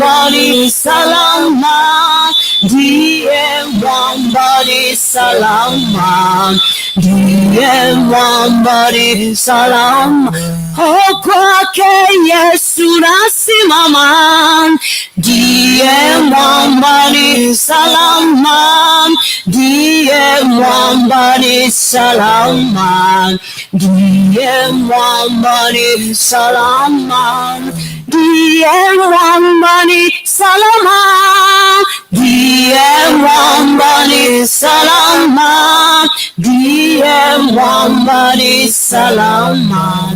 Mwamba ni salama, ndiye mwamba ni salama, ndiye mwamba ni salama. Oh, kwake Yesu nasimama, ndiye mwamba ni salama, ndiye mwamba ni salama, ndiye mwamba ni salama, ndiye mwamba ni salama, ndiye mwamba ni salama, ndiye mwamba ni salama,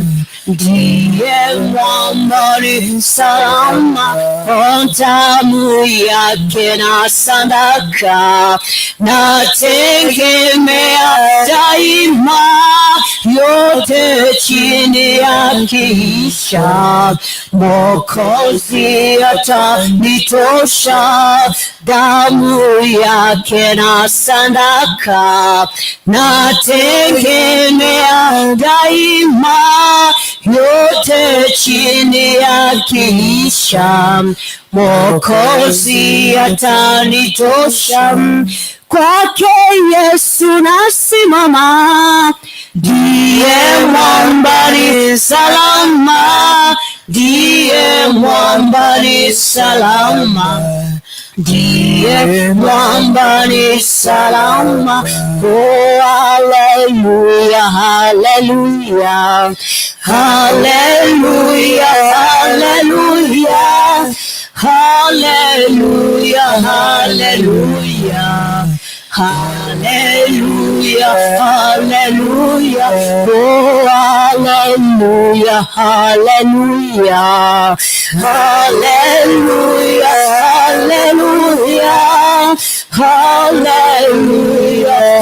ndiye mwamba ni salama. Damu yake na sadaka nategemea daima, yote chini yakiisha, Mwokozi atanitosha. Damu yake na sadaka nategemea daima, yote chini yakiisha, Mwokozi atanitosha. Kwake Yesu nasimama, ndiye mwamba ni salama, ndiye mwamba ni salama, ndiye mwamba ni salama. Oh, haleluya, haleluya, haleluya, haleluya, haleluya, haleluya. Hallelujah, hallelujah, oh, hallelujah, hallelujah, hallelujah, hallelujah, hallelujah, hallelujah,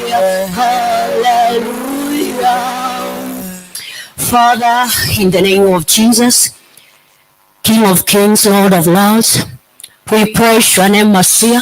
hallelujah, hallelujah. Father, in the name of Jesus, King of Kings, Lord of Lords, we praise your name, Messiah.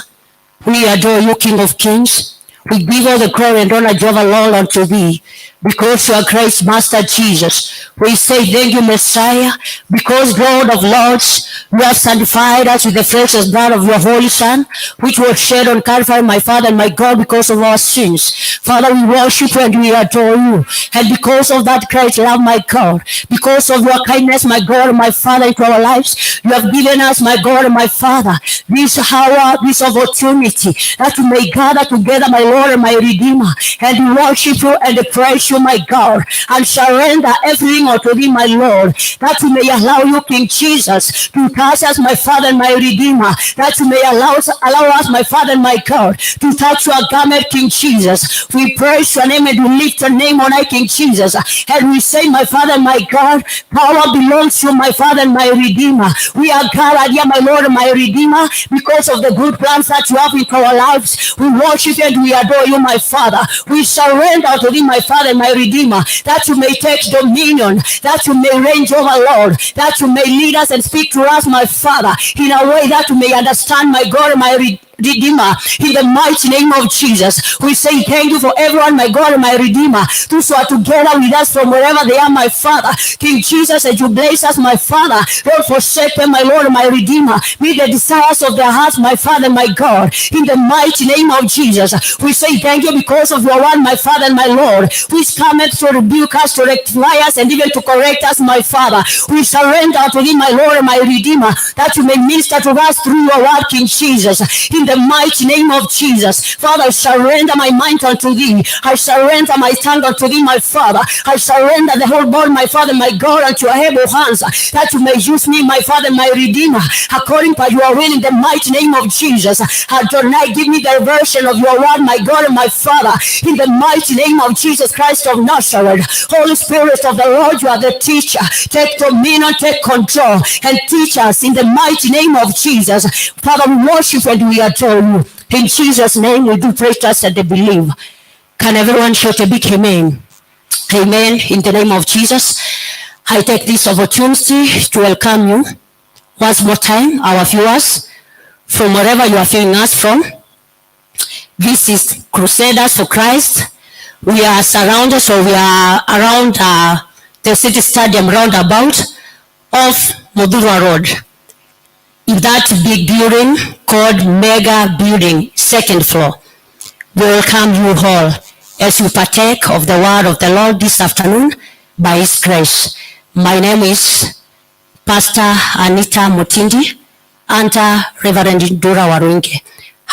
We adore you, King of Kings. We give all the glory and honor, Jehovah Lord, unto thee, because you are Christ, Master Jesus. We say thank you, Messiah, because, Lord of Lords, you have sanctified us with the precious blood of your Holy Son, which was shed on Calvary, my Father and my God, because of our sins. Father, we worship you and we adore you. And because of that great love, my God, because of your kindness, my God and my Father, into our lives, you have given us, my God and my Father, this hour, this opportunity, that we may gather together, my Lord and my Redeemer, and worship you and praise you, my God, and surrender everything unto thee, my Lord, that we may allow you, King Jesus, to touch us, my Father and my Redeemer, that you may allow us, my Father and my God, to touch your garment, King Jesus. We praise your name and we lift your name on high, King Jesus. And we say, my Father and my God, power belongs to you, my Father and my Redeemer. We are gathered here, my Lord and my Redeemer, because of the good plans that you have in our lives. We worship and we adore you, my Father. We surrender to thee, my Father and my Redeemer, that you may take dominion, that you may reign over, Lord, that you may lead us and speak to us, my Father, in a way that you may understand, my God and my Redeemer, in the mighty name of Jesus. We say thank you for everyone, my God and my Redeemer, those who are together with us from wherever they are, my Father. King Jesus, as you bless us, my Father, don't forsake them, my Lord and my Redeemer. Meet the desires of their hearts, my Father and my God, in the mighty name of Jesus. We say thank you because of your word, my Father and my Lord, which cometh to rebuke us, to rectify us, and even to correct us, my Father. We surrender to thee, my Lord and my Redeemer, that you may minister to us through your word, King Jesus. In the mighty name of Jesus. Father, I surrender my mind unto thee. I surrender my tongue unto thee, my Father. I surrender the whole body, my Father, my God, unto your able hands, that you may use me, my Father, my Redeemer, according to your will, in the mighty name of Jesus. Adonai, give me the version of your word, my God and my Father, in the mighty name of Jesus Christ of Nazareth. Holy Spirit of the Lord, you are the teacher. Take dominion, take control, and teach us in the mighty name of Jesus. Father, we worship and we adore you. In Jesus' name, we do pray, trust, and believe. Can everyone shout a big amen? Amen. In the name of Jesus, I take this opportunity to welcome you once more time, our viewers, from wherever you are viewing us from. This is Crusaders for Christ. We are surrounded, so we are around the City Stadium roundabout off Muthurwa Road. In that big building called Mega Building, second floor. We welcome you all as you partake of the word of the Lord this afternoon by His grace. My name is Pastor Anita Mutindi under Reverend Dura Waruinge.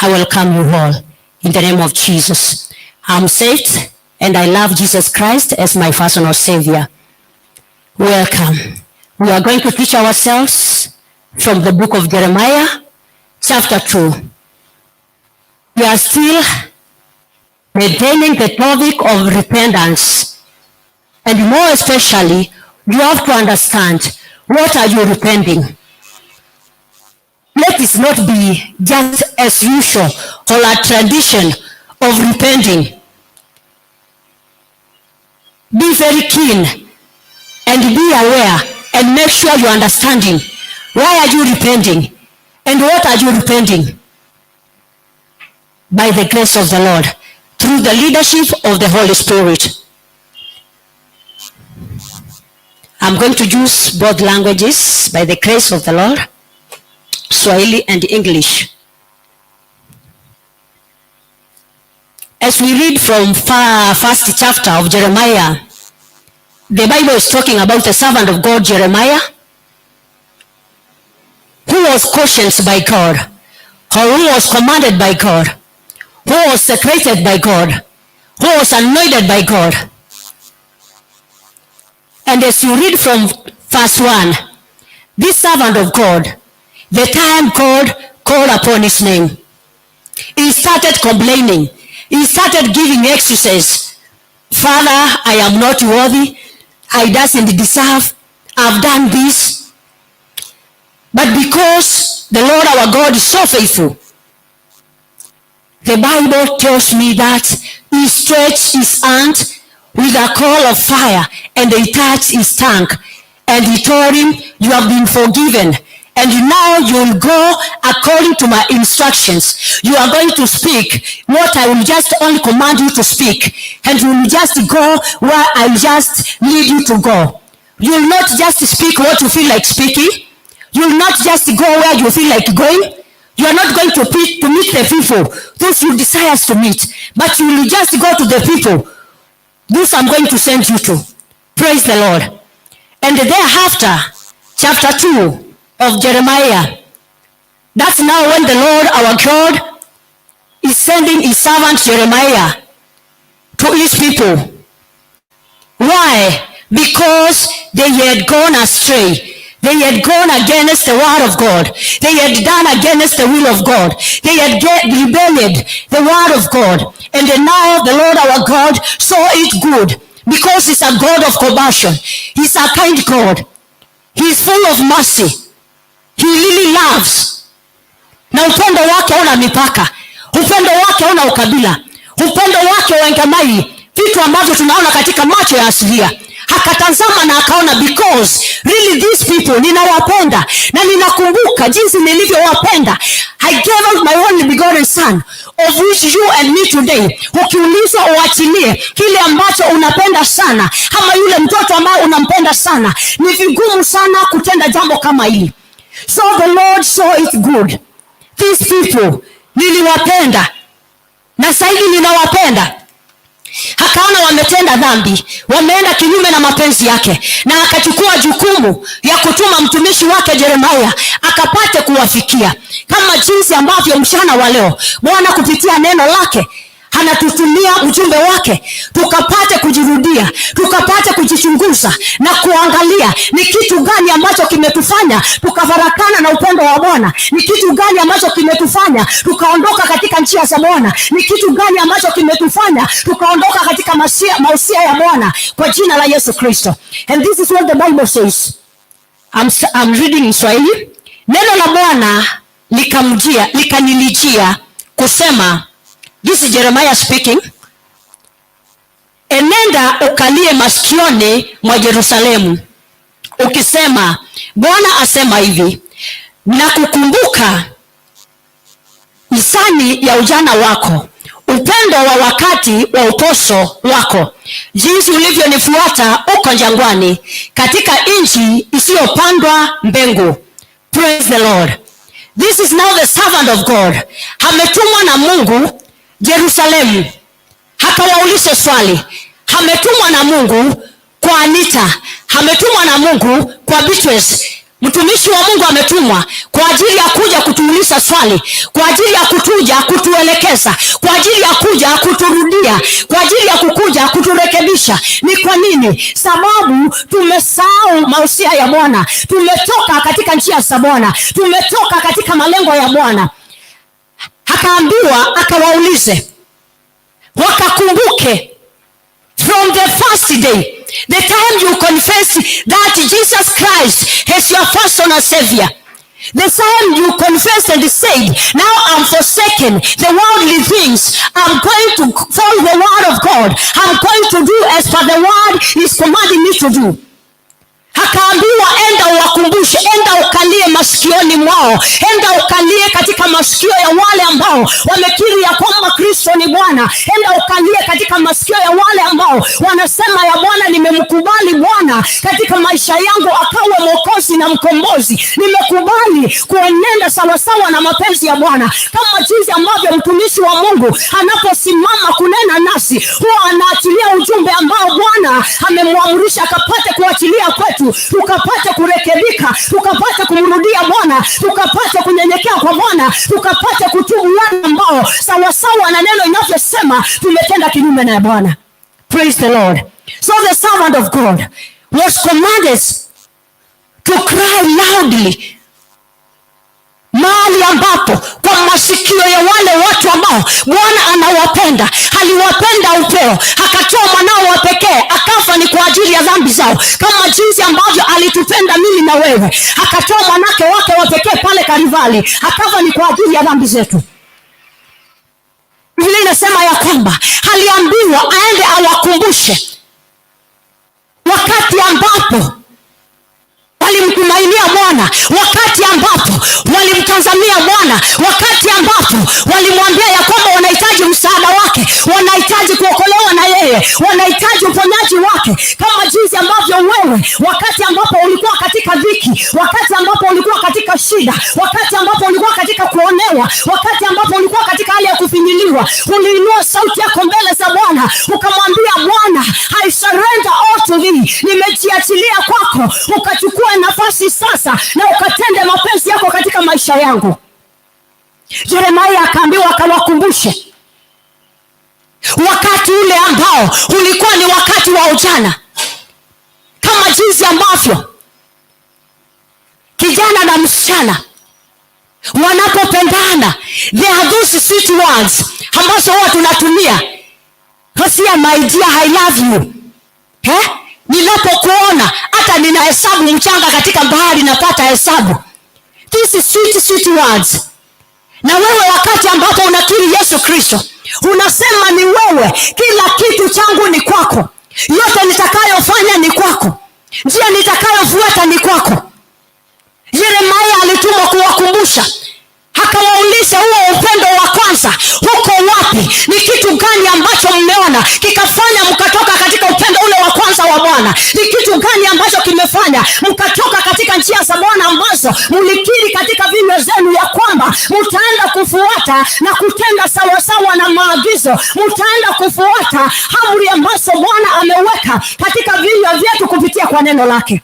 I welcome you all in the name of Jesus. I'm saved and I love Jesus Christ as my personal savior. Welcome. We are going to teach ourselves from the book of Jeremiah, chapter 2. We are still maintaining the topic of repentance. And more especially, you have to understand, what are you repenting? Let it not be just as usual or a tradition of repenting. Be very keen and be aware and make sure you're understanding. Why are you repenting? And what are you repenting? By the grace of the Lord, through the leadership of the Holy Spirit. I'm going to use both languages by the grace of the Lord, Swahili and English. As we read from first chapter of Jeremiah, the Bible is talking about the servant of God, Jeremiah, who was cautioned by God, or who was commanded by God, who was separated by God, who was anointed by God. And as you read from verse 1, this servant of God, the time God called upon his name, he started complaining. He started giving excuses. Father, I am not worthy. I doesn't deserve. I've done this. But because the Lord our God is so faithful, the Bible tells me that he stretched his hand with a coal of fire and he touched his tongue. And he told him, you have been forgiven. And now you'll go according to my instructions. You are going to speak what I will just only command you to speak. And you will just go where I just lead you to go. You will not just speak what you feel like speaking. You will not just go where you feel like going. You are not going to meet the people, those you desire to meet. But you will just go to the people, those I'm going to send you to. Praise the Lord. And thereafter, chapter 2 of Jeremiah, that's now when the Lord our God is sending his servant Jeremiah to his people. Why? Because they had gone astray. They had gone against the word of God. They had done against the will of God. They had rebelled the word of God. And then now the Lord our God saw it good, because he's a God of compassion. He's a kind God. He's full of mercy. He really loves. Na upendo wake hauna mipaka. Upendo wake hauna ukabila. Upendo wake hauegemei vitu ambavyo tunaona katika macho ya asilia. Akatazama na akaona, because really these people ninawapenda na ninakumbuka jinsi nilivyowapenda. I gave out my only begotten son, of which you and me today. Ukiulizwa uachilie kile ambacho unapenda sana, ama yule mtoto ambaye unampenda sana, ni vigumu sana kutenda jambo kama hili. So the Lord saw it good. These people niliwapenda na sasa ninawapenda. Akaona wametenda dhambi, wameenda kinyume na mapenzi yake, na akachukua jukumu ya kutuma mtumishi wake Jeremiah akapate kuwafikia, kama jinsi ambavyo mchana wa leo Bwana kupitia neno lake anatutumia ujumbe wake, tukapate kujirudia, tukapate kujichunguza na kuangalia ni kitu gani ambacho kimetufanya tukafarakana na upendo wa Bwana, ni kitu gani ambacho kimetufanya tukaondoka katika njia za Bwana, ni kitu gani ambacho kimetufanya tukaondoka katika mausia ya Bwana, kwa jina la Yesu Kristo. And this is what the Bible says. I'm reading in Swahili. Neno la Bwana likamjia, likanilijia kusema. This is Jeremiah speaking. Enenda ukalie masikioni mwa Yerusalemu ukisema, Bwana asema hivi, na kukumbuka hisani ya ujana wako Upendo wa wakati wa utoso wako, jinsi ulivyonifuata uko jangwani, katika nchi isiyopandwa mbegu. Praise the Lord. This is now the servant of God. Ametumwa na Mungu Jerusalemu. Akawaulize swali. Ametumwa na Mungu kwa Anita. Ametumwa na Mungu kwa Beatrice. Mtumishi wa Mungu ametumwa kwa ajili ya kuja kutuuliza swali, kwa ajili ya kutuja kutuelekeza, kwa ajili ya kuja kuturudia, kwa ajili ya kukuja kuturekebisha. Ni kwa nini? Sababu tumesahau mausia ya Bwana, tumetoka katika njia za Bwana, tumetoka katika malengo ya Bwana. Akaambiwa akawaulize, wakakumbuke from the first day, the time you confess that Jesus Christ is your personal savior. The time you confessed and said, "Now I'm forsaken the worldly things. I'm going to follow the word of God. I'm going to do as per the word is commanding me to do." Akaambiwa, "Enda uwakumbushe, enda ukalie masikioni mwao, enda ukalie katika masikio ya wale ambao wamekiri ya kwamba Kristo ni Bwana. Enda ukalie katika masikio ya wale ambao wanasema ya Bwana, nimemkubali Bwana katika maisha yangu akawe Mwokozi na Mkombozi. Nimekubali kuenenda sawasawa na mapenzi ya Bwana." Kama jinsi ambavyo mtumishi wa Mungu anaposimama kunena nasi, huwa anaachilia ujumbe ambao Bwana amemwamrisha akapate kuachilia kwetu, tukapate kurekebika, tukapate kumrudia Bwana, tukapate kunyenyekea kwa Bwana, tukapate kutubu wale ambao sawasawa na neno inavyosema tumetenda kinyume na Bwana. Praise the Lord. So the servant of God was commanded to cry loudly mahali ambapo kwa masikio ya wale watu ambao Bwana anawapenda. Aliwapenda upeo, akatoa mwanao wa pekee akafa ni kwa ajili ya dhambi zao, kama jinsi ambavyo alitupenda mimi na wewe, akatoa mwanake wake wa pekee pale Kalvari, akafa ni kwa ajili ya dhambi zetu. Biblia inasema ya kwamba aliambiwa aende awakumbushe wakati ambapo walimtumainia Bwana, wakati ambapo walimtazamia Bwana, wakati ambapo walimwambia ya kwamba wanahitaji msaada wake, wanahitaji kuokolewa na yeye, wanahitaji uponyaji wake, kama jinsi ambavyo wewe wakati ambapo ulikuwa katika dhiki, wakati ambapo ulikuwa katika shida, wakati ambapo ulikuwa katika kuonewa, wakati ambapo ulikuwa katika hali ya kufinyiliwa, uliinua sauti yako mbele za Bwana ukamwambia Bwana, "I surrender all to thee, nimejiachilia kwako, ukachukua nafasi sasa na ukatende mapenzi yako katika maisha yangu." Yeremia akaambiwa akawakumbushe wakati ule ambao ulikuwa ni wakati wa ujana, kama jinsi ambavyo kijana na msichana wanapopendana, there are those sweet words ambazo huwa tunatumia. Hosea, "My dear, I love you." Eh? "Ninapokuona hata ninahesabu mchanga katika bahari, napata hesabu." This is sweet, sweet words. Na wewe wakati ambapo unakiri Yesu Kristo, unasema ni wewe, kila kitu changu ni kwako, yote nitakayofanya ni kwako, njia nitakayofuata ni kwako. Yeremia alitumwa kuwakumbusha, akawauliza, "Huo upendo wa kwanza huko wapi? Ni kitu gani ambacho mmeona kikafanya mkatoka katika upendo ule wa kwanza wa Bwana? Ni kitu gani ambacho kimefanya mkatoka katika njia za Bwana ambazo mlikiri katika vinywa zenu ya kwamba mtaenda kufuata na kutenda sawasawa na maagizo, mtaenda kufuata amri ambazo Bwana ameweka katika vinywa vyetu kupitia kwa neno lake?"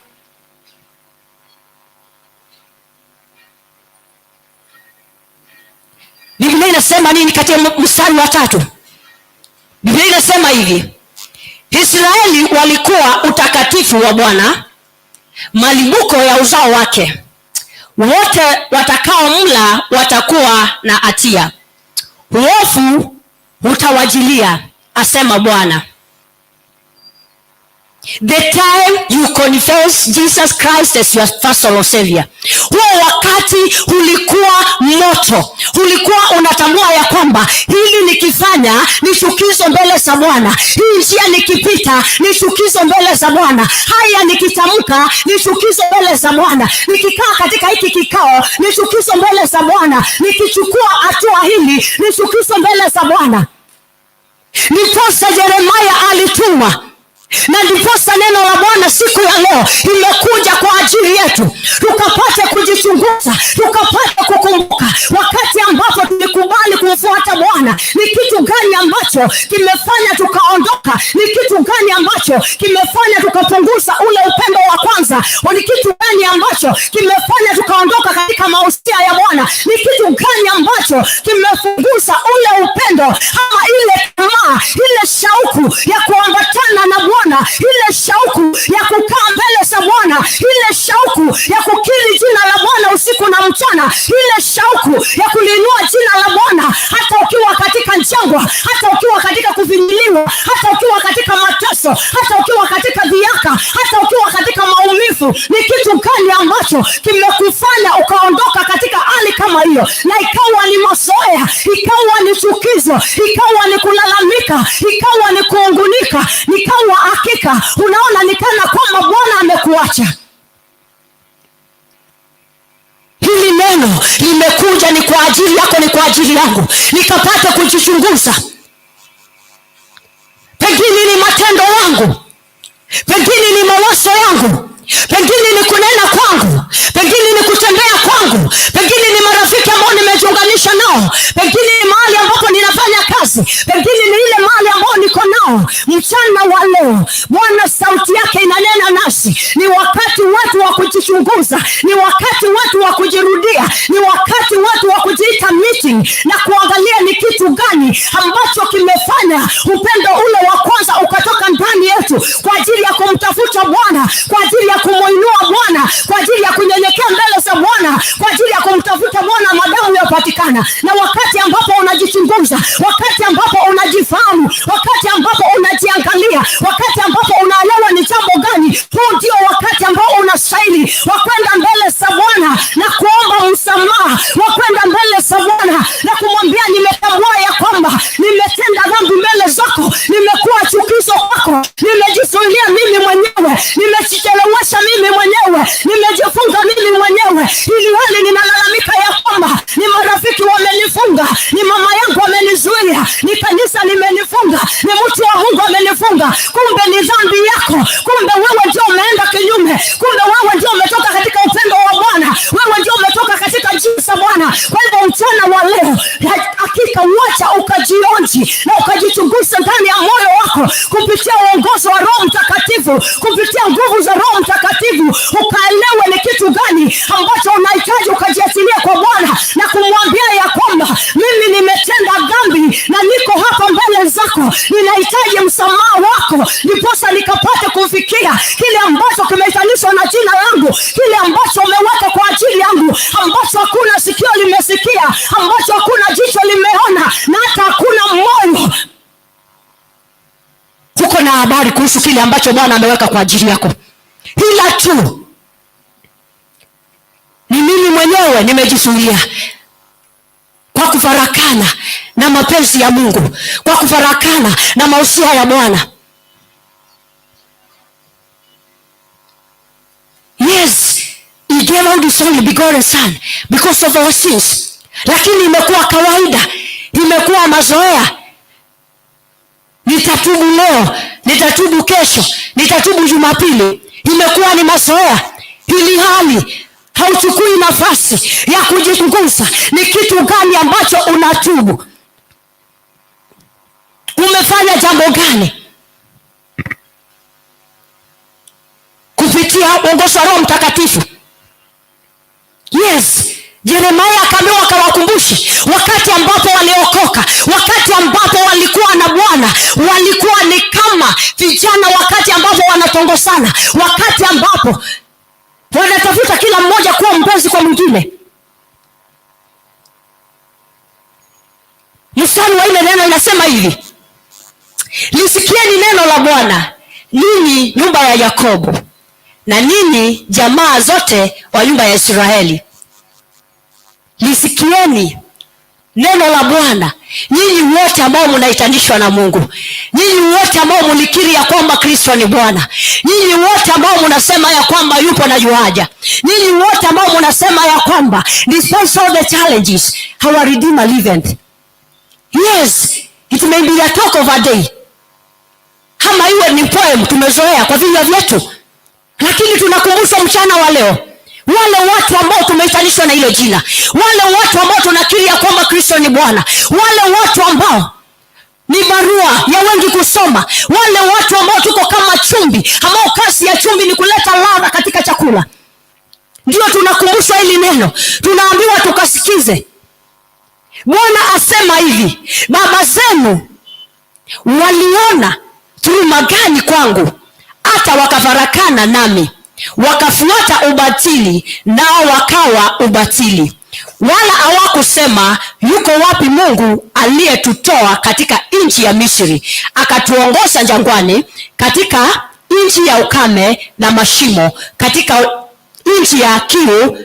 Biblia inasema nini katika mstari wa 3? Biblia inasema hivi: "Israeli walikuwa utakatifu wa Bwana, malimbuko ya uzao wake. Wote watakaomla watakuwa na hatia, uovu utawajilia, asema Bwana." The time you confess Jesus Christ as your personal savior, huo wakati ulikuwa moto, ulikuwa unatambua ya kwamba hili nikifanya ni chukizo mbele za Bwana, hii njia nikipita ni chukizo mbele za Bwana, haya nikitamka ni chukizo mbele za Bwana, nikikaa katika hiki kikao ni chukizo mbele za Bwana, nikichukua hatua hili ni chukizo mbele za Bwana. Ndiposa Yeremia alitumwa na ndiposa neno la Bwana siku ya leo imekuja kwa ajili yetu, tukapate kujichunguza, tukapate kukumbuka wakati ambapo tulikubali kumfuata Bwana, ni kitu gani ambacho kimefanya tukaondoka? Ni kitu gani ambacho kimefanya tukapunguza ule upendo wa kwanza? Ni kitu gani ambacho kimefanya tukaondoka katika mausia ya Bwana? Ni kitu gani ambacho kimepunguza ule upendo ama ile tamaa, ile shauku ya kuambatana na Bwana, ile shauku ya kukaa mbele za Bwana, ile shauku ya kukiri jina la Bwana usiku na mchana, ile shauku ya kuliinua jina la Bwana hata ukiwa katika jangwa, hata ukiwa katika kuvinyiliwa, hata ukiwa katika mateso, hata ukiwa katika dhihaka, hata ukiwa katika maumivu? Ni kitu gani ambacho kimekufanya ukaondoka katika hali kama hiyo, na ikawa ni mazoea, ikawa ni chukizo, ikawa ni kulalamika, ikawa ni kuungunika, ikawa hakika unaona ni kana kwamba Bwana amekuacha? Hili neno limekuja ni kwa ajili yako, ni kwa ajili yangu, nikapata kujichunguza. Pengine ni matendo yangu, pengine ni mawazo yangu, pengine ni kunena kwangu, pengine ni kutembea kwangu, pengine ni marafiki ambao nimejiunganisha nao, pengine ni mahali ambapo ninafanya kazi, pengine ni ile mahali ambao niko nao. Mchana wa leo Bwana sauti yake inanena nasi. Ni wakati wetu wa kujichunguza, ni wakati wetu wa kujirudia, ni wakati wetu wa kujiita meeting na kuangalia ni kitu gani ambacho kimefanya upendo ule wa kwanza ukatoka ndani yetu kwa ajili ya kumtafuta Bwana, kwa ajili ya kumuinua Bwana, kwa ajili ya kunyenyekea mbele za Bwana, kwa ajili ya kumtafuta Bwana madamu yapatikana. Na wakati ambapo unajichunguza, wakati ambapo unajifahamu, wakati ambapo unajiangalia, wakati ambapo unaelewa ni jambo gani, huu ndio wakati ambao unastahili wa kwenda mbele za Bwana na kuomba msamaha, wa kwenda mbele za Bwana na kumwambia, nimetambua ya kwamba nimetenda dhambi mbele zako, nimekuwa chukizo kwako, nimejizuilia mimi mwenyewe, nimejichelewesha mimi mwenyewe, nimejifunga mimi mwenyewe, ili hali ninalalamika ya kwamba ni marafiki wamenifunga, ni mama yangu amenizuia, ni kanisa limenifunga, ni mtu wa Mungu amenifunga. Kumbe ni dhambi yako, kumbe wewe ndio umeenda kinyume, kumbe wewe ndio umetoka katika upendo wa Bwana, wewe ndio umetoka katika njia za Bwana. Kwa hivyo mchana wa leo, hakika wacha ukajionji na ukajichunguza ndani ya moyo wako kupitia uongozo wa Roho Mtakatifu, kupitia nguvu za Roho Mtakatifu, ukaelewe ni kitu gani ambacho unahitaji ukajiachilia kwa Bwana na kumwambia ya kwamba mimi nimetenda dhambi na niko hapa mbele zako, ninahitaji msamaha wako, ndiposa nikapate kufikia kile ambacho kimeitanishwa na jina langu, kile ambacho umeweka kwa ajili yangu, ambacho hakuna sikio limesikia, ambacho hakuna jicho limeona, na hata hakuna moyo huko na habari kuhusu kile ambacho Bwana ameweka kwa ajili yako, ila tu ni mimi mwenyewe nimejizuia kwa kufarakana na mapenzi ya Mungu, kwa kufarakana na mausia ya Bwana. Yes, he gave out his only begotten son because of our sins. Lakini imekuwa kawaida, imekuwa mazoea. Nitatubu leo, nitatubu kesho, nitatubu Jumapili. Imekuwa ni mazoea, ili hali hauchukui nafasi ya kujichunguza ni kitu gani ambacho unatubu, umefanya jambo gani kupitia uongozi wa Roho Mtakatifu. Yes, Yeremia akaambiwa akawakumbushe wakati ambapo waliokoka, wakati ambapo walikuwa na Bwana, walikuwa ni kama vijana, wakati ambapo wanatongosana, wakati ambapo wanatafuta kila mmoja kuwa mpenzi kwa mwingine. Mstari wa 4 neno inasema hivi: lisikieni neno la Bwana ninyi nyumba ya Yakobo, na ninyi jamaa zote wa nyumba ya Israeli. Lisikieni neno la Bwana nyinyi wote ambao mnaitanishwa na Mungu, nyinyi wote ambao mlikiri ya kwamba Kristo ni Bwana, nyinyi wote ambao mnasema ya kwamba yupo na yuaja, nyinyi wote ambao mnasema ya kwamba despite all the challenges our Redeemer liveth. Yes, It may be a talk of a day, ama iwe ni poem tumezoea kwa vinywa vyetu, lakini tunakumbushwa mchana wa leo, wale watu ambao tumeitanishwa na hilo jina, wale watu ambao tunakiri ya kwamba Kristo ni Bwana, wale watu ambao ni barua ya wengi kusoma, wale watu ambao tuko kama chumvi, ambao kazi ya chumvi ni kuleta ladha katika chakula, ndio tunakumbushwa hili neno, tunaambiwa tukasikize. Bwana asema hivi, baba zenu waliona dhuluma gani kwangu, hata wakafarakana nami, wakafuata ubatili, nao wakawa ubatili, wala hawakusema, yuko wapi Mungu aliyetutoa katika nchi ya Misri, akatuongoza jangwani, katika nchi ya ukame na mashimo, katika nchi ya kiu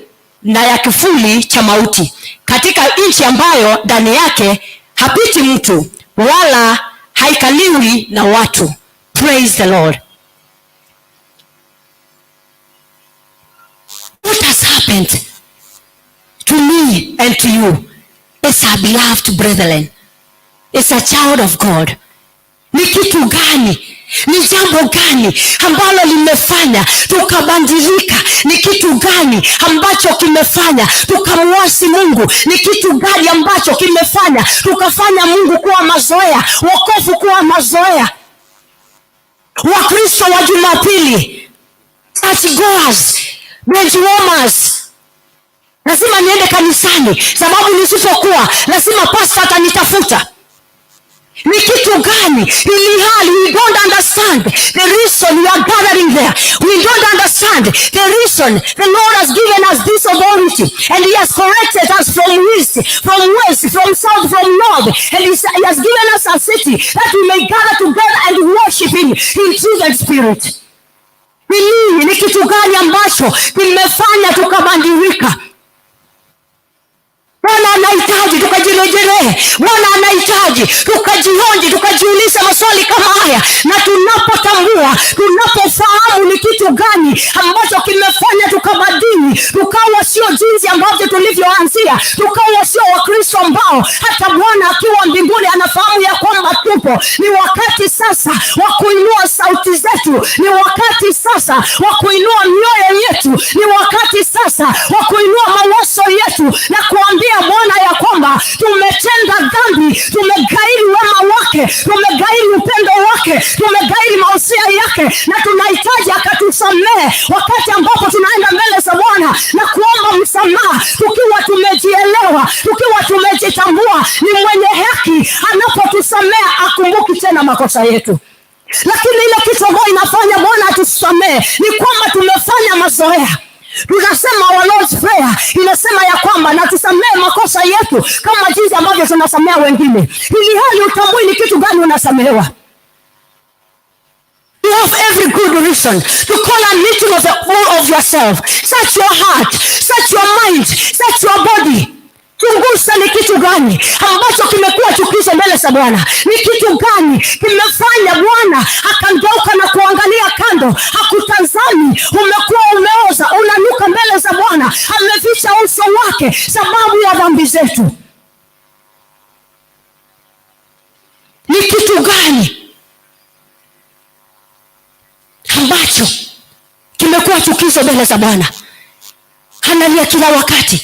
na ya kivuli cha mauti, katika nchi ambayo ndani yake hapiti mtu wala haikaliwi na watu. Praise the Lord. What has happened to me and to you as a beloved brethren, as a child of God? Ni kitu gani? Ni jambo gani ambalo limefanya tukabadilika? Ni kitu gani ambacho kimefanya tukamwasi Mungu? Ni kitu gani ambacho kimefanya tukafanya Mungu kuwa mazoea, wokovu kuwa mazoea? Wakristo wa Jumapili, church goers, bench warmers, lazima niende kanisani, sababu nisipokuwa lazima pastor atanitafuta. Ni kitu gani? Ili hali we don't understand the reason we are gathering there. We don't understand the reason the Lord has given us this authority and he has corrected us from east, from west, from south, from north, and he has given us a city that we may gather together and worship him in truth and spirit. Ni nini? Ni kitu gani ambacho kimefanya tukabadilika? Bwana anahitaji tukajirejelee. Bwana anahitaji tukajionje, tukajiuliza maswali kama haya, na tunapotambua, tunapofahamu ni kitu gani ambacho kimefanya tukabadili, tukawa sio jinsi ambavyo tulivyoanzia, tukawa sio Wakristo ambao hata Bwana akiwa mbinguni anafahamu ya kwamba tupo. Ni wakati sasa wa kuinua sauti zetu, ni wakati sasa wa kuinua mioyo yetu, ni wakati sasa wa kuinua mawazo yetu na kuambia Bwana ya kwamba tumetenda dhambi, tumegairi wema wake, tumegairi upendo wake, tumegairi mausia yake, na tunahitaji akatusamehe. Wakati ambapo tunaenda mbele za Bwana na kuomba msamaha, tukiwa tumejielewa, tukiwa tumejitambua, ni mwenye haki, anapotusamea akumbuki tena makosa yetu. Lakini ile kitu ambayo inafanya Bwana atusamehe ni kwamba tumefanya mazoea. Tunasema our Lord's Prayer inasema ya kwamba na tusamehe makosa yetu kama jinsi ambavyo tunasamea wengine, ili hali utambui ni kitu gani unasamehewa. You have every good reason to call a meeting of the all of yourself. Search your heart, search your mind, search your body. Chunguza ni kitu gani ambacho kimekuwa chukizo mbele za Bwana. Ni kitu gani kimefanya Bwana akageuka na kuangalia kando, hakutazami? Umekuwa umeoza, unanuka mbele za Bwana, ameficha uso wake sababu ya dhambi zetu. Ni kitu gani ambacho kimekuwa chukizo mbele za Bwana? Analia kila wakati,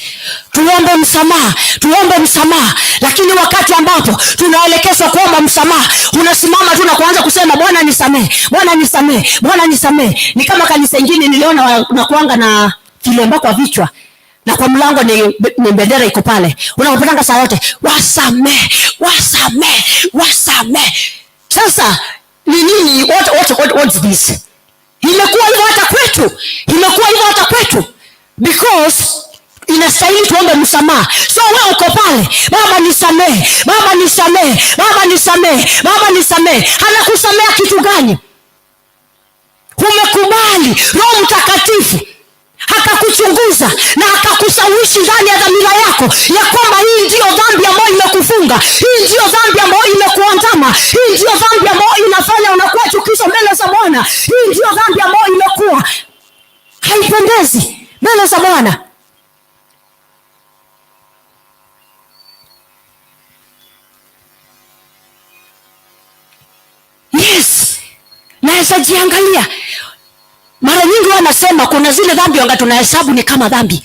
tuombe msamaha, tuombe msamaha, lakini wakati ambapo tunaelekezwa kuomba msamaha, unasimama tu na kuanza kusema Bwana nisamehe, Bwana nisamehe, Bwana nisamehe. Ni kama kanisa ingine niliona wanakuanga na kilemba kwa vichwa na kwa mlango ni bendera iko pale, unapatanga saa yote wasamehe, wasamehe, wasamehe. Sasa ni nini? What's this? Imekuwa hivyo hata kwetu, imekuwa hivyo hata kwetu, because inastahili tuombe msamaha. So wewe uko pale, Baba nisamehe, Baba nisamehe, Baba nisamehe, Baba nisamehe. Anakusamea kitu gani? Umekubali Roho Mtakatifu akakuchunguza na akakushawishi ndani ya dhamira yako ya kwamba hii ndiyo dhambi ambayo imekufunga, hii ndiyo dhambi ambayo imekuandama, hii ndiyo dhambi ambayo inafanya unakuwa chukizo mbele za Bwana, hii ndiyo dhambi ambayo imekuwa haipendezi mbele za Bwana. Ukiangalia mara nyingi wanasema kuna zile dhambi wanga tunahesabu ni kama dhambi,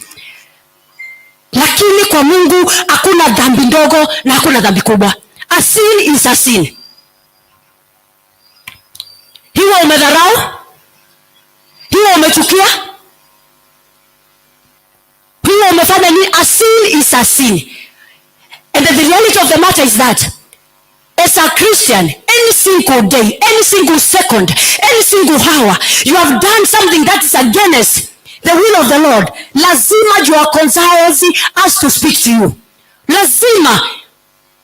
lakini kwa Mungu hakuna dhambi ndogo na hakuna dhambi kubwa. A sin is a sin. Hiyo umedharau, hiyo umechukia, hiyo umefanya nini? A sin is a sin. And the reality of the matter is that as a Christian, any single day, any single second, any single hour, you have done something that is against the will of the Lord. Lazima your conscience has to speak to you. Lazima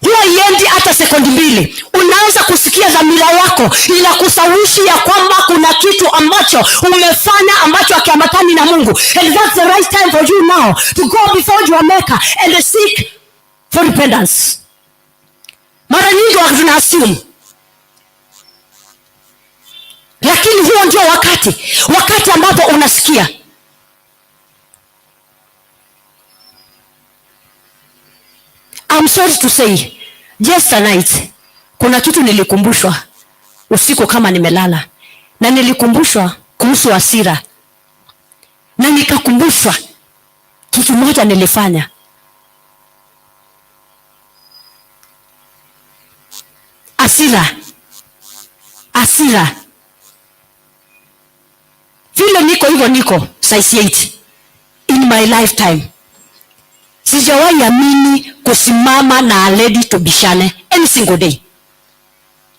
huwa iendi hata sekundi mbili, unaanza kusikia dhamira yako inakushawishi ya kwamba kuna kitu ambacho umefanya ambacho hakiambatani na Mungu, and that's the right time for you now to go before your maker and seek for repentance. Mara nyingi wakati tuna assume, lakini huo ndio wakati ambapo unasikia. I'm sorry to say, yesterday night kuna kitu nilikumbushwa usiku kama nimelala, na nilikumbushwa kuhusu hasira, na nikakumbushwa kitu moja nilifanya. Hasira, hasira. Vile niko hivyo, niko size 8 in my lifetime. Sijawahi amini kusimama na lady tubishane any single day.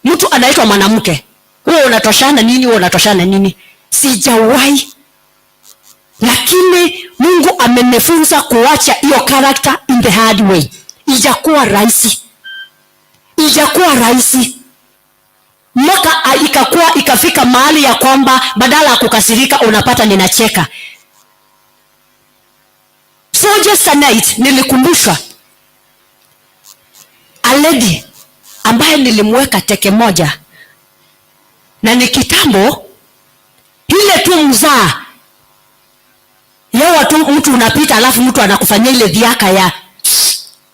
Mtu anaitwa mwanamke, wewe unatoshana nini? Wewe unatoshana nini? Sijawahi. Lakini Mungu amenifunza kuacha hiyo character in the hard way. Ijakuwa rahisi, ijakuwa rahisi mpaka ikakuwa ikafika mahali ya kwamba badala ya kukasirika unapata ninacheka. So just a night nilikumbushwa a lady ambaye nilimweka teke moja, na ni kitambo ile tu mzaa yawa tu, mtu unapita alafu mtu anakufanyia ile dhiaka ya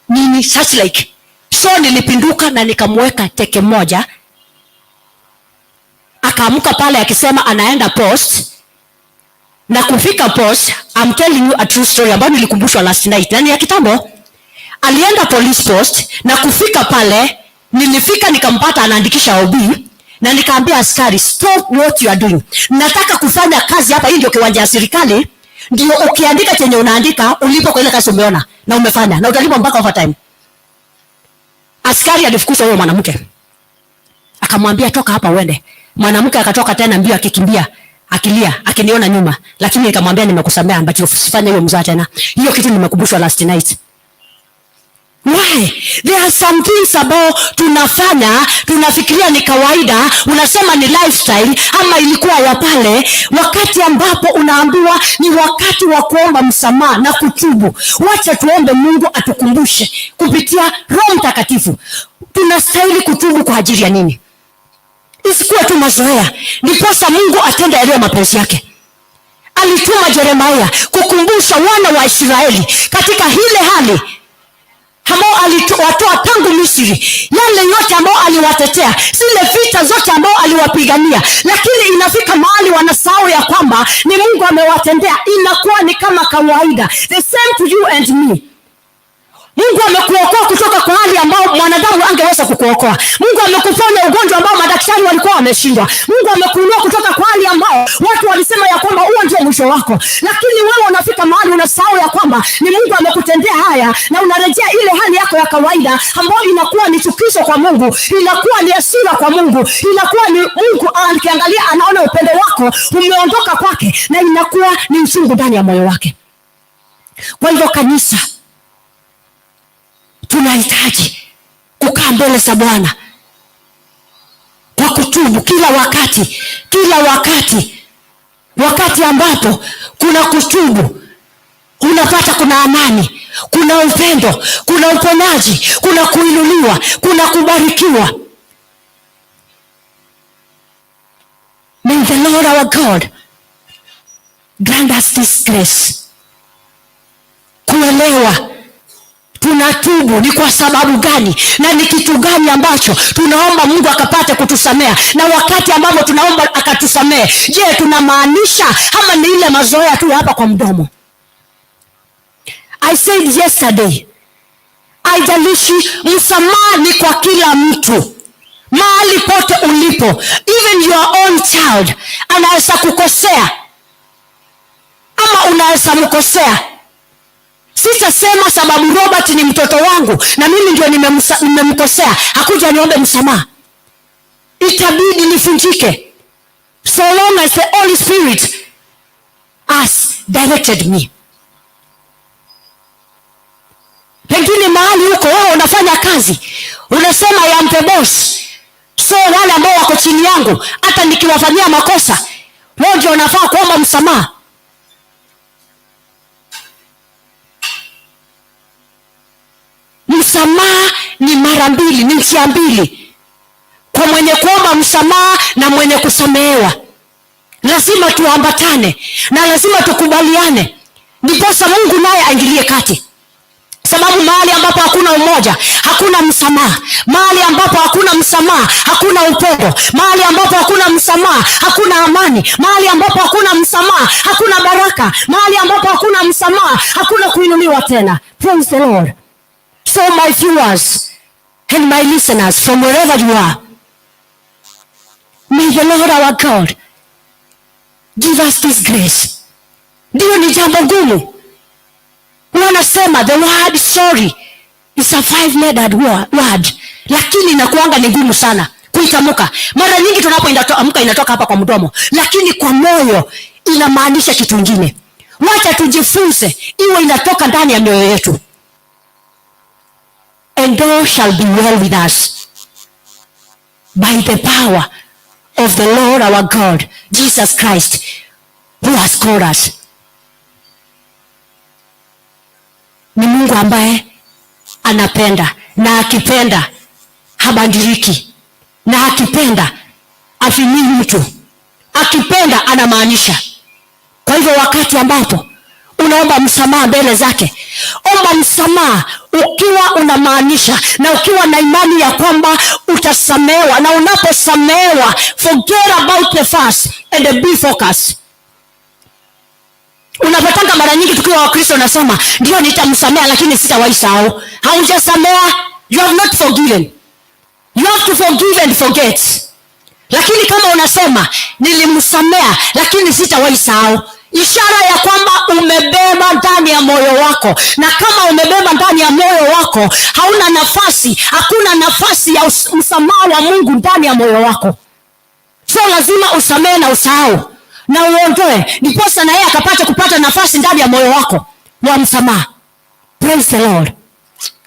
nini such like. So nilipinduka na nikamweka teke moja, akaamka pale akisema anaenda post, na kufika post, I'm telling you a true story ambayo nilikumbushwa last night, na ni ya kitambo. Alienda police post na kufika pale, nilifika nikampata anaandikisha OB, na nikaambia askari, stop what you are doing, nataka kufanya kazi hapa. Hii ndio kiwanja ya serikali, ndio ukiandika chenye unaandika ulipo kwa ile kazi umeona na umefanya na utalipwa mpaka overtime. Askari alifukuza huyo mwanamke, akamwambia toka hapa uende. Mwanamke akatoka tena mbio akikimbia akilia akiniona nyuma, lakini nikamwambia nimekusamea, but usifanye hiyo mzaa tena. Hiyo kitu nimekumbushwa last night. Why? There are some things ambao tunafanya tunafikiria ni kawaida, unasema ni lifestyle ama ilikuwa ya pale, wakati ambapo unaambiwa ni wakati wa kuomba msamaha na kutubu. Wacha tuombe Mungu atukumbushe kupitia Roho Mtakatifu tunastahili kutubu kwa ajili ya nini? Isikuwe tu mazoea, ndiposa Mungu atende yaliyo mapenzi yake. Alituma Yeremia kukumbusha wana wa Israeli katika ile hali ambao aliwatoa tangu Misri, yale yote ambao aliwatetea, zile vita zote ambao aliwapigania, lakini inafika mahali wanasahau ya kwamba ni Mungu amewatendea, inakuwa ni kama kawaida. The same to you and me. Mungu amekuokoa kutoka kwa hali ambao mwanadamu angeweza kukuokoa. Mungu amekuponya ugonjwa ambao madaktari walikuwa wameshindwa. Mungu amekuinua kutoka kwa hali ambao watu walisema ya kwamba huo ndio mwisho wako, lakini wewe unafika mahali unasahau ya kwamba ni Mungu amekutendea haya, na unarejea ile hali yako ya kawaida ambayo inakuwa ni chukizo kwa Mungu, inakuwa ni hasira kwa Mungu, inakuwa ni Mungu akiangalia anaona upendo wako umeondoka kwake, na inakuwa ni uchungu ndani ya moyo wake. Kwa hivyo kanisa, tunahitaji kukaa mbele za Bwana kwa kutubu kila wakati, kila wakati. Wakati ambapo kuna kutubu, unapata kuna amani, kuna upendo, kuna uponyaji, kuna kuinuliwa, kuna kubarikiwa. May the Lord our God grant us this grace, kuelewa tunatubu. Tunapotubu ni kwa sababu gani na ni kitu gani ambacho tunaomba Mungu akapate kutusamea? Na wakati ambapo tunaomba akatusamee, je, tunamaanisha ama ni ile mazoea tu hapa kwa mdomo? I said yesterday, haijalishi, msamaha ni kwa kila mtu mahali pote ulipo. Even your own child anaweza kukosea ama unaweza mkosea. Sitasema sababu Robert ni mtoto wangu na mimi ndio nimemkosea, hakuja niombe msamaha, itabidi nifunjike, so long as the Holy Spirit has directed me. Pengine mahali huko wewe unafanya kazi, unasema I am the boss, so wale ambao wako chini yangu hata nikiwafanyia makosa wao ndio wanafaa kuomba msamaha. Msamaha ni mara mbili, ni njia mbili, kwa mwenye kuomba msamaha na mwenye kusamehewa. Lazima tuambatane na lazima tukubaliane, ndiposa Mungu naye aingilie kati. Sababu mahali ambapo hakuna umoja hakuna msamaha, mahali ambapo hakuna msamaha hakuna upendo, mahali ambapo hakuna msamaha hakuna amani, mahali ambapo hakuna msamaha hakuna baraka, mahali ambapo hakuna msamaha hakuna kuinuliwa tena. Praise the Lord. So my viewers and my listeners from wherever you are, may the Lord our God give us this grace. Ndiyo, ni jambo gumu. Wanasema the word sorry is a 5-lettered word, lakini inakuanga ni ngumu sana kuitamka. Mara nyingi tunapoitamka inatoka hapa kwa mdomo, lakini kwa moyo inamaanisha kitu kingine. Wacha tujifunze iwe inatoka ndani ya mioyo yetu. And all shall be well with us by the power of the Lord our God, Jesus Christ, who has called us. Ni Mungu ambaye anapenda, na akipenda habadiliki, na akipenda afinii mtu, akipenda anamaanisha. Kwa hivyo wakati ambapo unaomba msamaha mbele zake, omba msamaha ukiwa unamaanisha na ukiwa na imani ya kwamba utasamehewa, na unaposamehewa, forget about the past and be focused. Unapatanga mara nyingi tukiwa Wakristo unasema ndio nitamsamea lakini sitawahi sahau. Haujasamea, you have not forgiven. You have to forgive and forget. Lakini kama unasema nilimsamea lakini sitawahi sahau, ishara ya kwamba umebeba ndani ya moyo wako. Na kama umebeba ndani ya moyo wako, hauna nafasi, hakuna nafasi ya msamaha wa Mungu ndani ya moyo wako. So lazima usamee na usahau na uondoe, ndiposa na yeye akapata kupata nafasi ndani ya moyo wako wa msamaha. Praise the Lord.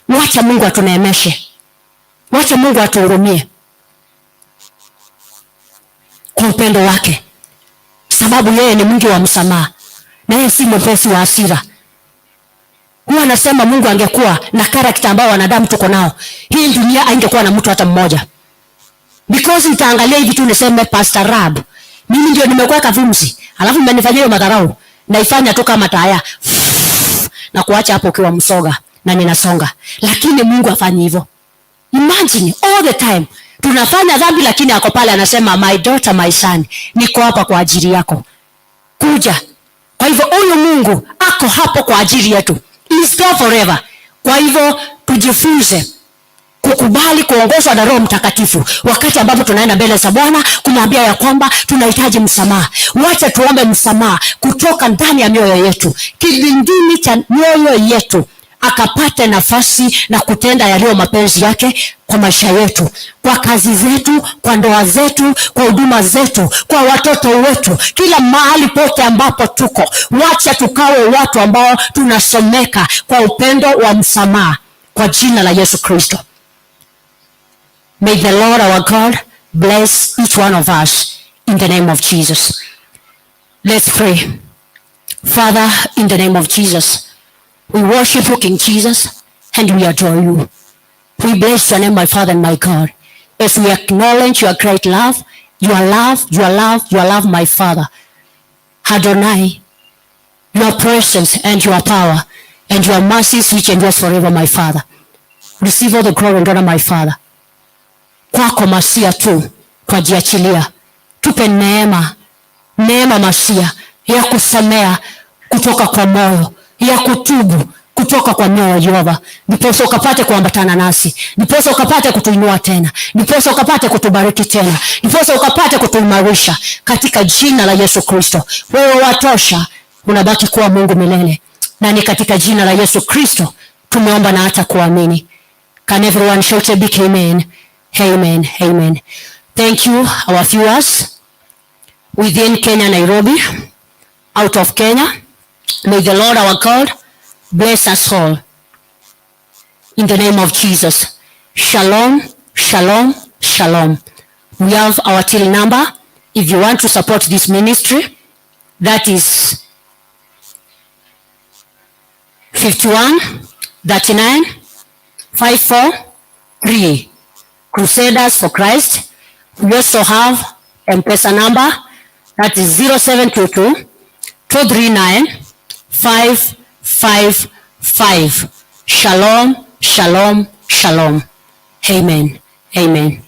Wacha Mungu atuneemeshe, wacha Mungu atuhurumie kwa upendo wake, sababu yeye ni mwingi wa msamaha na yeye si mwepesi wa hasira. Huwa anasema Mungu angekuwa na character ambao wanadamu tuko nao, hii dunia haingekuwa na mtu hata mmoja. Because nitaangalia hivi tu niseme Pastor Rab, mimi ndio nimekuweka vumzi, alafu mmenifanyia hiyo madharau, naifanya tu kama taya na kuacha hapo ukiwa msoga na ninasonga. Lakini Mungu hafanyi hivyo. Imagine all the time tunafanya dhambi, lakini ako pale anasema my daughter, my son, niko hapa kwa ajili yako, kuja. Kwa hivyo huyu Mungu ako hapo kwa ajili yetu. He is there forever. Kwa hivyo tujifunze kukubali kuongozwa na Roho Mtakatifu wakati ambapo tunaenda mbele za Bwana kumwambia ya kwamba tunahitaji msamaha. Wacha tuombe msamaha kutoka ndani ya mioyo yetu, kilindini cha mioyo yetu, akapate nafasi na kutenda yaliyo mapenzi yake kwa maisha yetu, kwa kazi zetu, kwa ndoa zetu, kwa huduma zetu, kwa watoto wetu, kila mahali pote ambapo tuko. Wacha tukawe watu ambao tunasomeka kwa upendo wa msamaha, kwa jina la Yesu Kristo. May the Lord our God bless each one of us in the name of Jesus. Let's pray. Father, in the name of Jesus, we worship you, King Jesus, and we adore you. We bless your name, my Father and my God, as we acknowledge your great love, your love, your love, your love, my Father. Adonai, your presence and your power and your mercies which endures forever, my Father. Receive all the glory and honor, my Father. Kwako Masia tu twajiachilia, tupe neema, neema Masia ya kusamea kutoka kwa moyo, ya kutubu kutoka kwa mioyo Jehova, ndiposa ukapate kuambatana nasi, ndiposa ukapate kutuinua tena, ndiposa ukapate kutubariki tena, ndiposa ukapate kutuimarisha katika jina la Yesu Kristo. Wewe watosha, unabaki kuwa Mungu milele, na ni katika jina la Yesu Kristo tumeomba na hata kuamini. Can everyone shout a big amen? Amen, amen. Thank you, our viewers within Kenya, Nairobi, out of Kenya. May the Lord our God bless us all. In the name of Jesus. Shalom, shalom, shalom. We have our till number. If you want to support this ministry, that is 51 39 54 3. Crusaders for Christ. We also have M-Pesa number, that is 0722 239 555. Shalom, shalom, shalom. Amen. Amen.